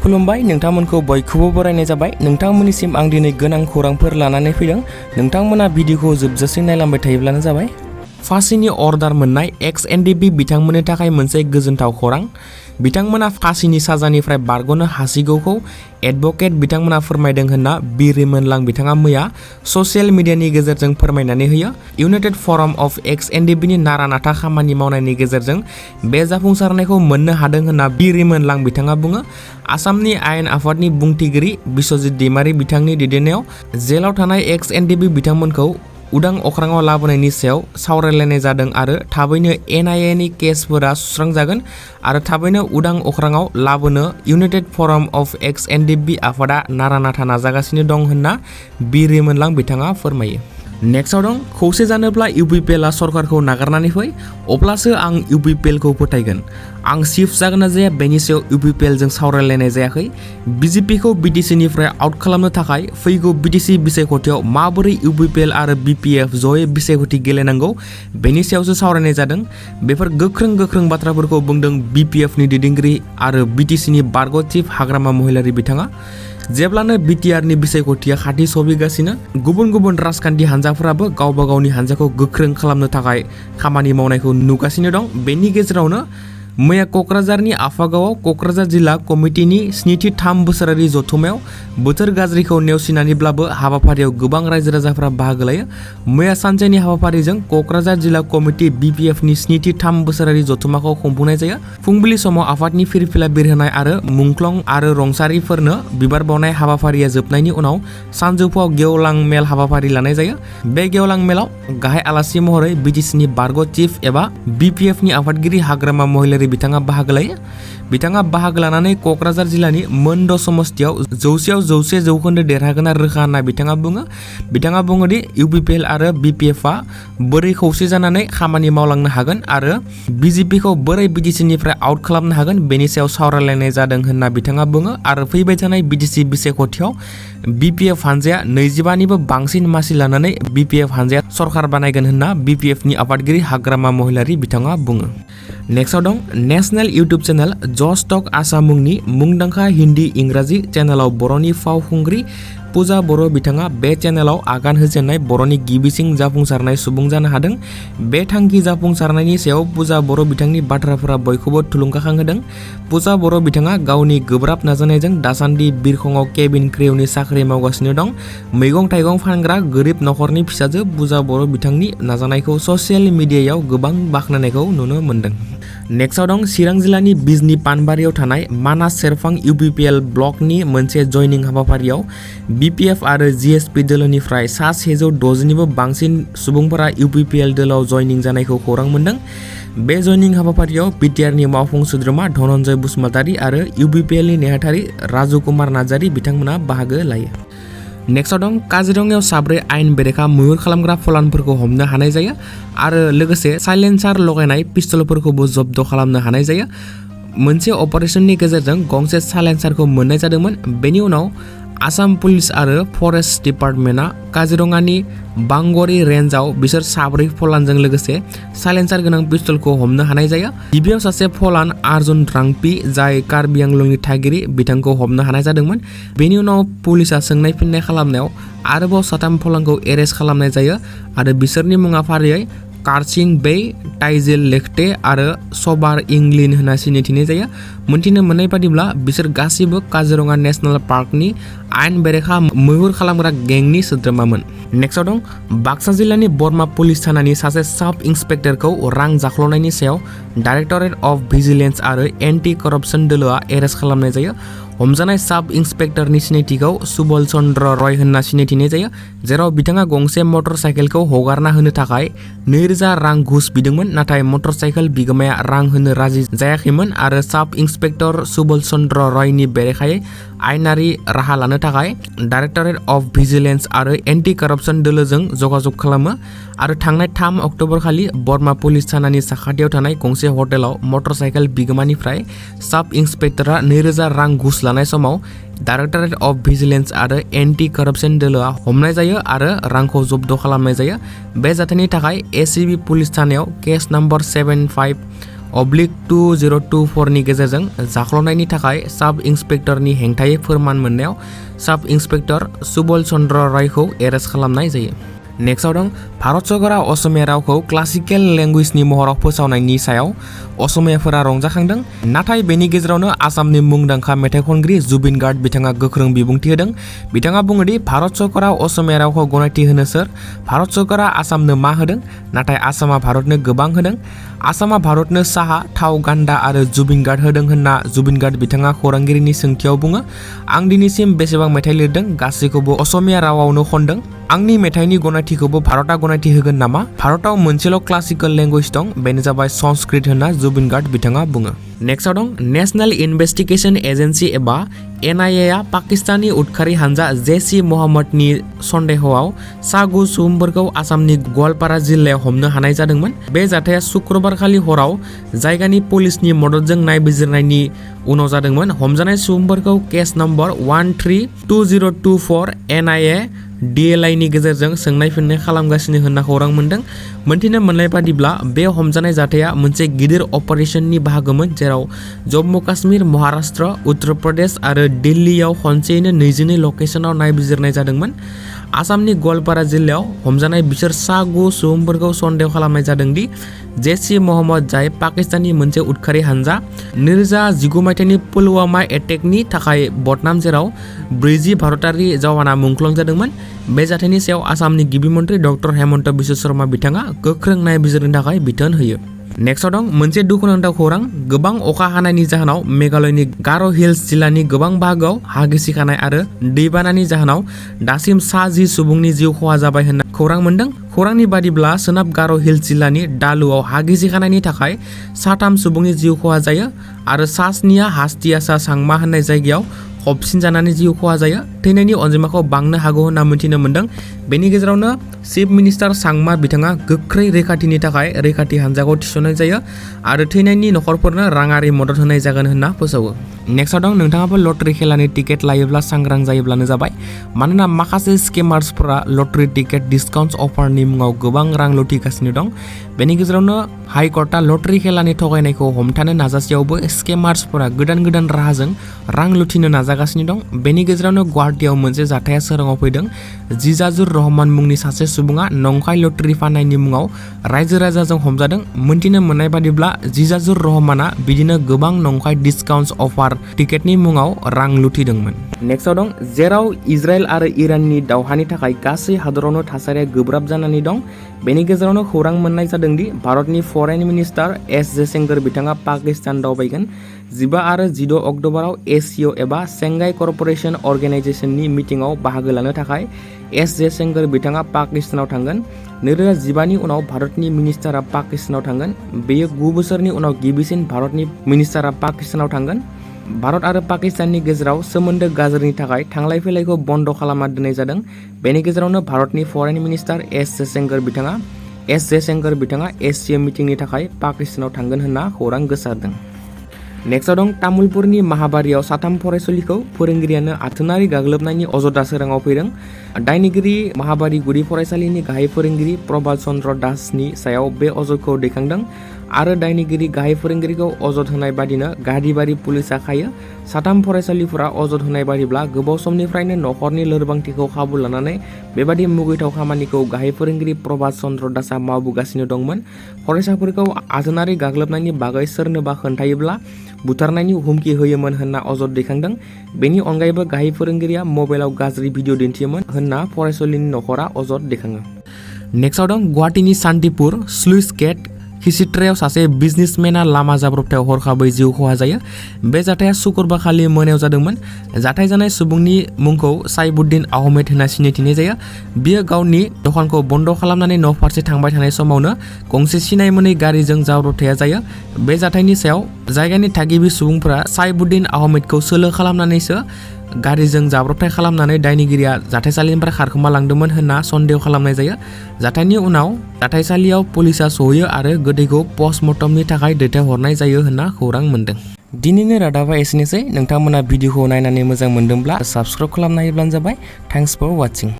खुलुमबाय नोंथांमोनखौ बयखौबो बरायनाय जाबाय। नोंथांमोननिसिम आं दिनै गोनां खौरांफोर लानानै फैदों। नोंथांमोना भिडिअखौ जोबजासिम नायलांबाय थायोब्लानो जाबाय। फांसिनि अर्डार मोननाय एक्स एनडिएफबि बिथांमोननि थाखाय मोनसे गोजोनथाव खौरां। बिथांमोना फांसिनि साजानिफ्राय बारग'नो हासिगौखौ एडभकेट बिथांमोना फोरमायदों होनना बि रिमोनलां बिथाङा मैया ससियेल मिडियानि गेजेरजों फोरमायनानै होयो। इउनाइटेड फराम अफ एक्स एनडिएफबिनि नारा नाथा खामानि मावनायनि गेजेरजों बे जाफुंसारनायखौ मोननो हादों होनना बि रिमोनलां बिथाङा बुङो। आसामनि आयेन आफादनि बुंथिगिरि बिश्वजित दैमारी बिथांनि दैदेननायाव जेलाव थानाय एक्स एनडिएफबि बिथांमोनखौ उदां अख्राङाव लाबोनायनि सायाव सावरायलायनाय जादों आरो थाबैनो एनआइए नि केसफोरा सुस्रांजागोन आरो थाबैनो उदां अख्राङाव लाबोनो इउनाइटेड फराम अफ एक्स एनडिएफबि आफादा नारा नाथा नाजागासिनो दं होनना बि रिमोनलां बिथाङा फोरमायो। नेक्स्टआव दं खौसे जानोब्ला इउपिपिएलआ सरकारखौ नागारनानै फै अब्लासो आं इउपिपिएलखौ फोथायगोन। आं चिफ जागोन ना जाया बेनि सायाव इउपिपिएलजों सावरायलायनाय जायाखै। बिजेपिखौ बिटिसिनिफ्राय आउट खालामनो थाखाय फैगौ बिटिसि बिसायख'थियाव माबोरै इउपिपिएल आरो बिपिएफ जयै बिसायख'थि गेलेनांगौ बेनि सायावसो सावरायनाय जादों। बेफोर गोख्रों बाथ्राफोरखौ बुंदों बिपिएफनि दैदेनगिरि आरो बिटिसिनि बारग' चिफ हाग्रामा महिलारी बिथाङा। जेब्लानो बिटिआरनि बिसायख'थिया खाथि सफैगासिनो गुबुन राजखान्थि हान्जाफोराबो गावबा गावनि हान्जाखौ गोख्रों खालामनो थाखाय खामानि मावनायखौ नुगासिनो दं। बेनि गेजेरावनो मैया क'क्राझारनि आफागावआव क'क्राझार जिल्ला कमिटिनि 73 बोसोरारि जथुमायाव बोथोर गाज्रिखौ नेवसिनानैब्लाबो हाबाफारियाव गोबां रायजो राजाफोरा बाहागो लायो। मैया सानसेनि हाबाफारिजों क'क्राझार जिल्ला कमिटि बिपिएफनि 73 बोसोरारि जथुमाखौ खुंफुंनाय जायो। फुंबिलि समाव आफादनि फिरफिला बिरहोनाय आरो मुंख्लं आरो रंसारिफोरनो बिबार बावनाय हाबाफारिया जोबनायनि उनाव सानजौफुआव गेवलां मेल हाबाफारि लानाय जायो। बे गेवलां मेलाव गाहाय आलासि महरै बिटिसिनि बारग' चिफ एबा बिपिएफनि आफादगिरि हाग्रामा महिलारी बिथाङा बाहागो लायो। बिथाङा बाहागो लानानै क'क्राझार जिल्लानि मोनद' समस्तियाव 100% जौखोन्दो देरहागोना रोखा होनना बिथाङा बुङो। बिथाङा बुङो दि इउपिपिएल आरो बिपिएफआ बोरै खौसे जानानै खामानि मावलांनो हागोन आरो बिजेपिखौ बोरै बिटिसिनिफ्राय आउट खालामनो हागोन बेनि सायाव सावरायलायनाय जादों होनना बिथाङा बुङो आरो फैबाय थानाय बिटिसि बिसायख'थियाव बिपिएफ हानजाया 25निबो बांसिन मासि लानानै बिपिएफ हानजाया सरकार बानायगोन होनना बिपिएफनि आफादगिरि हाग्रामा महिलारी बिथाङा बुङो। नेक्स्टआव दं नेशनेल इउटुब चेनेल जस टक आसाम मुंनि मुंदांखा हिन्दी इंराजि चेनेलाव बर'नि फावखुंग्रि पुजा बर' बिथाङा बे चेनेलाव आगान होजेननाय बर'नि गिबिसिन जाफुंसारनाय सुबुं जानो हादों। बे थांखि जाफुंसारनायनि सायाव पुजा बर' बिथांनि बाथ्राफोरा बयखौबो थुलुंगाखांहोदों। पुजा बर' बिथाङा गावनि गोब्राब नाजानायजों दासान्दि बिरखंआव केबिन क्रिउनि साख्रि मावगासिनो दं। मैगं थाइगं फानग्रा गोरिब नखरनि फिसाजो पुजा बर' बिथांनि नाजानायखौ ससियेल मिडियायाव गोबां बाख्नायनायखौ नुनो मोन्दों। नेक्स्टआव दं चिरां जिल्लानि बिजनी पानबारियाव थानाय मानास सेरफां इउपिपिएल ब्लकनि मोनसे जयनिं हाबाफारियाव बिपिएफ आरो जिएसपि दोलोनिफ्राय 760निबो बांसिन सुबुंफोरा इउपिपिएल दोलोआव जयनिं जानायखौ खौरां मोन्दों। बे जयनिं हाबाफारियाव बिटिआरनि मावफुं सोद्रोमा धनन्जय बसुमतारी आरो इउपिपिएलनि नेहाथारि राजु कुमार नार्जारी बिथांमोना बाहागो लायो। नेक्स्टआव दं काजिरङायाव 4 आयेन बेरेखा मैहुर खालामग्रा फलानफोरखौ हमनो हानाय जायो आरो लोगोसे साइलेन्सार लगायनाय पिस्तलफोरखौबो जब्द खालामनो हानाय जायो। मोनसे अपारेशननि गेजेरजों गंसे साइलेन्सारखौ मोननाय जादोंमोन। बेनि उनाव आसाम पुलिस आरो फरेस्ट डिपार्टमेन्टआ काजिरङानि बांगरी रेन्जआव बिसोर 4 फलानजों लोगोसे साइलेन्सार गोनां पिस्तलखौ हमनो हानाय जायो। गिबियाव सासे फलान अर्जुन रांपि जाय कार्बि आंलंनि थागिरि बिथांखौ हमनो हानाय जादोंमोन। बेनि उनाव पुलिसआ सोंनाय फिननाय खालामनायाव आरोबाव 3 फलानखौ एरेस्ट खालामनाय जायो आरो बिसोरनि मुङा फारियै कारसिं बे, टाइजेल लेखटे आरो सबार इंलिन होनना सिनायथिनाय जायो। मोनथिनो मोननाय बादिब्ला बिसोर गासिबो काजिरङा नेशनेल पार्कनि आयेन बेरेखा मैहुर खालामग्रा गेंनि सोद्रोमामोन। नेक्स्टआव दं बाक्सा जिल्लानि बरमा पुलिस थानानि सासे साब इन्सपेक्टरखौ रां जाख्ल'नायनि सायाव डाइरेक्टरेट अफ भिजिलेन्स आरो एन्टि करप्शन दोलोआ एरेस्ट खालामनाय जायो। हमजानाय साब इन्सपेक्टरनि सिनायथिखौ सुबल चन्द्र रय होनना सिनायथिनाय जायो, जेराव बिथाङा गंसे मटर साइकेलखौ हगारना होनो थाखाय 2000 रां घुस बिदोंमोन, नाथाय मटर साइकेल बिगोमाया रां होनो राजि जायाखैमोन आरो साब इन्सपेक्टर सुबल चन्द्र रयनि बेरेखायै आयेनारि राहा लानो थाखाय डाइरेक्टरेट अफ भिजिलेन्स आरो एन्टि करप्शन दोलोजों जगाजग खालामो आरो थांनाय 3 अक्ट'बर खालि बरमा पुलिस थानानि साखाथियाव थानाय गंसे हटेलाव मटर साइकेल बिगोमानिफ्राय साब इन्सपेक्टरा 2000 रां घुस लानाय समाव डाइरेक्टरेट अफ भिजिलेन्स आरो एन्टि करप्शन दोलोआ हमनाय जायो आरो रांखौ जब्द खालामनाय जायो। बे जाथायनि थाखाय एसिबि पुलिस थानायाव केस नम्बर 75 2024 नि गेजेरजों जाख्ल'नायनि थाखाय साब इन्सपेक्टरनि हेंथायै फोरमान मोननायाव साब इन्सपेक्टर सुबल चन्द्र रायखौ एरेस्ट खालामनाय जायो। नेक्स्टआव दं भारत सरकारा असमिया रावखौ क्लासिकेल लेंगुवेजनि महराव फोसावनायनि सायाव असमियाफोरा रंजाखांदों। नाथाय बेनि गेजेरावनो आसामनि मुंदांखा मेथाइ खनगिरि जुबिन गार्ग बिथाङा गोख्रों बिबुंथि होदों। बिथाङा बुङोदि भारत सरकारा असमिया रावखौ गनायथि होनो सोर? भारत सरकारा आसामनो मा होदों? नाथाय आसामा भारतनो गोबां होदों। आसामा भारतनो साहा, थाव, गान्दा आरो जुबिन गार्ग होदों होनना जुबिन गार्ग बिथाङा खौरांगिरिनि सोंथियाव बुङो। आं दिनैसिम बेसेबां मेथाइ लिरदों गासैखौबो असमिया रावावनो खनदों। आंनि मेथाइनि गनायथिखौबो भारतआ गनायथि होगोन नामा? भारतआव मोनसेल' क्लासिकेल लेंगुवेज दं, बेनो जाबाय संस्कृत होनना जुबिन गार्ग बिथाङा बुङो। नेक्स्टआव दं नेशनेल इनभेस्टिगेशन एजेन्सि एबा NIA आ पाकिस्तानी उदखारि हानजा जैश-इ मोहम्मदनि सन्देहआव सा 9 सुबुंफोरखौ आसामनि गवालपारा जिल्लायाव हमनो हानाय जादोंमोन। बे जाथाया शुक्रबारखालि हराव जायगानि पुलिसनि मददजों नायबिजिरनायनि उनाव जादोंमोन। हमजानाय सुबुंफोरखौ केस नम्बर 132024 NIA DLI नि गेजेरजों सोंनाय फिननाय खालामगासिनो होनना खौरां मोन्दों। मोनथिनो मोननाय बादिब्ला बे हमजानाय जाथाया मोनसे गिदिर अपारेशननि बाहागोमोन, जेराव जम्मु काश्मीर, महाराष्ट्र, उत्तर प्रदेश आरो दिल्लीयाव खनसेयैनो 22 लकेशनाव नायबिजिरनाय जादोंमोन। आसामनि गवालपारा जिल्लायाव हमजानाय बिसोर सा 9 सुबुंफोरखौ सन्देह खालामनाय जादोंदि जैश-इ मोहम्मद, जाय पाकिस्ताननि मोनसे उदखारि हानजा, 2019 मायथाइनि पुलवामा एटेकनि थाखाय बदनाम, जेराव 40 भारतारि जवाना मुंख्लं जादोंमोन। बे जाथायनि सायाव आसामनि गिबि मन्त्रि डक्टर हेमन्त बिश्व शर्मा बिथाङा गोख्रों नायबिजिरनो थाखाय बिथोन होयो। नेक्स्टआव दं मोनसे दुखुनांथाव खौरां। गोबां अखा हानायनि जाहोनाव मेघालयनि गार' हिल्स जिल्लानि गोबां बाहागोआव हा गिसिखानाय आरो दैबानानि जाहोनाव दासिम सा 10 सुबुंनि जिउ खहा जाबाय होनना खौरां मोन्दों। खौरांनि बादिब्ला सोनाब गार' हिल्स जिल्लानि डालुआव हा गिसिखानायनि थाखाय सा 3 सुबुंनि जिउ खहा जायो आरो सा 7 आ हास्टियासा सांमा होननाय जायगायाव फबसिन जानानै जिउ खहा जायो। थैनायनि अनजिमाखौ बांनो हागौ होनना मिथिनो मोन्दों। बेनि गेजेरावनो चिफ मिनिस्टार सांमा बिथाङा गोख्रै रैखाथिनि थाखाय रैखाथि हानजाखौ थिसननाय जायो आरो थैनायनि नखरफोरनो राङारि मदद होनाय जागोन होनना फोसावो। नेक्स्टआव दं नोंथाङाबो लटारि खेलानि टिकेट लायोब्ला सांग्रां जायोब्लानो जाबाय, मानोना माखासे स्केमार्सफोरा लटारि टिकेट डिसकाउन्ट अफारनि मुङाव गोबां रां लुथिगासिनो दं। बेनि गेजेरावनो हाइकर्टआ लटारि खेलानि थगायनायखौ हमथानो नाजासेयावबो स्केमार्सफोरा गोदान राहाजों रां लुथिनो नाजागासिनो दं। बेनि गेजेरावनो गुवाहाटीआव मोनसे जाथाया सोराङाव फैदों। जिजाजुर रहमान मुंनि सासे सुबुङा नंखाय लटारि फाननायनि मुङाव रायजो राजाजों हमजादों। मोनथिनो मोननाय बादिब्ला जिजाजुर रहमाना बिदिनो गोबां नंखाय डिसकाउन्ट अफार टिकेटनि मुङाव रां लुथिदोंमोन। नेक्स्टआव दं जेराव इजराइल आरो इराननि दावहानि थाखाय गासै हादरावनो थासारिया गोब्राब जानानै दं। बेनि गेजेरावनो खौरां मोननाय जादों दि भारतनि फरेन मिनिस्टार एस जयशंकर बिथाङा पाकिस्तान दावबायगोन। 15 आरो 16 अक्ट'बराव एसिय' एबा शेंघाई क'र्प'रेसन अर्गेनाइजेशननि मिटिंआव बाहागो लानो थाखाय एस जयशंकर बिथाङा पाकिस्तानाव थांगोन। 2015 नि उनाव भारतनि मिनिस्टारा पाकिस्तानाव थांगोन। बेयो 9 बोसोरनि उनाव गिबिसिन भारतनि मिनिस्टारा पाकिस्तानाव थांगोन। भारत आरो पाकिस्ताननि गेजेराव सोमोन्दो गाज्रिनि थाखाय थांलाय फैलायखौ बन्द खालामना दोननाय जादों। बेनि गेजेरावनो भारतनि फरेन मिनिस्टार एस जयशंकर बिथाङा एसिया मिटिंनि थाखाय पाकिस्तानाव थांगोन होनना खौरां गोसारदों। नेक्स्टआव दं तामुलपुरनि महाबारियाव 3 फरायसुलिखौ फोरोंगिरियानो आथोनारि गाग्लोबनायनि अजदआ सोराङाव फैदों। दायनिगिरि महाबारि गुदि फरायसालिनि गाहाय फोरोंगिरि प्रभात चन्द्र दासनि सायाव बे अजदखौ दैखांदों आरो दायनिगिरि गाहाय फोरोंगिरिखौ अजद होनाय बादिनो गादिबारि पुलिसआ खायो। 3 फरायसालिफोरा अजद होनाय बादिब्ला गोबाव समनिफ्रायनो नखरनि लोरबांथिखौ खाबु लानानै बेबादि मुगैथाव खामानिखौ गाहाय फोरोंगिरि प्रभात चन्द्र दासआ मावबोगासिनो दंमोन। फरायसाफोरखौ आथोनारि गाग्लोबनायनि बागै सोरनोबा खोन्थायोब्ला बुथारनायनि हुमखि होयोमोन होनना अजद दैखांदों। बेनि अनगायैबो गाहाय फोरोंगिरिया मबाइलाव गाज्रि भिडिअ दिन्थियोमोन होनना फरायसुलिनि नखरा अजद दैखाङो। नेक्स्टआव दं गुवाहाटीनि सान्तिपुर स्लुइस गेट खिसिट्रायाव सासे बिजनेसमेनआ लामा जाब्रबथायाव हरखाबै जिउ खहा जायो। बे जाथाया शुक्रबारखालि मोनायाव जादोंमोन। जाथाय जानाय सुबुंनि मुंखौ साइबुद्दिन आहमेद होनना सिनायथिनाय जायो। बियो गावनि दखानखौ बन्द खालामनानै न' फारसे थांबाय थानाय समावनो गंसे सिनाय मोनै गारिजों जाब्रबथाया जायो। बे जाथायनि सायाव जायगानि थागिबि सुबुंफोरा साइबुद्दिन आहमेदखौ सोलो खालामनानैसो गारिजों जाब्रबथाय खालामनानै दायनिगिरिया जाथायसालिनिफ्राय खारखोमा लांदोंमोन होनना सन्देह खालामनाय जायो। जाथायनि उनाव जाथायसालियाव पुलिसआ सहैयो आरो गोथैखौ पस्टमर्टमनि थाखाय दैथायहरनाय जायो होनना खौरां मोन्दों। दिनैनि रादाबा एसेनोसै। नोंथांमोना भिडिअखौ नायनानै मोजां मोनदोंब्ला साबस्क्राइब खालामना होयोब्लानो जाबाय। Thanks for वाचिं।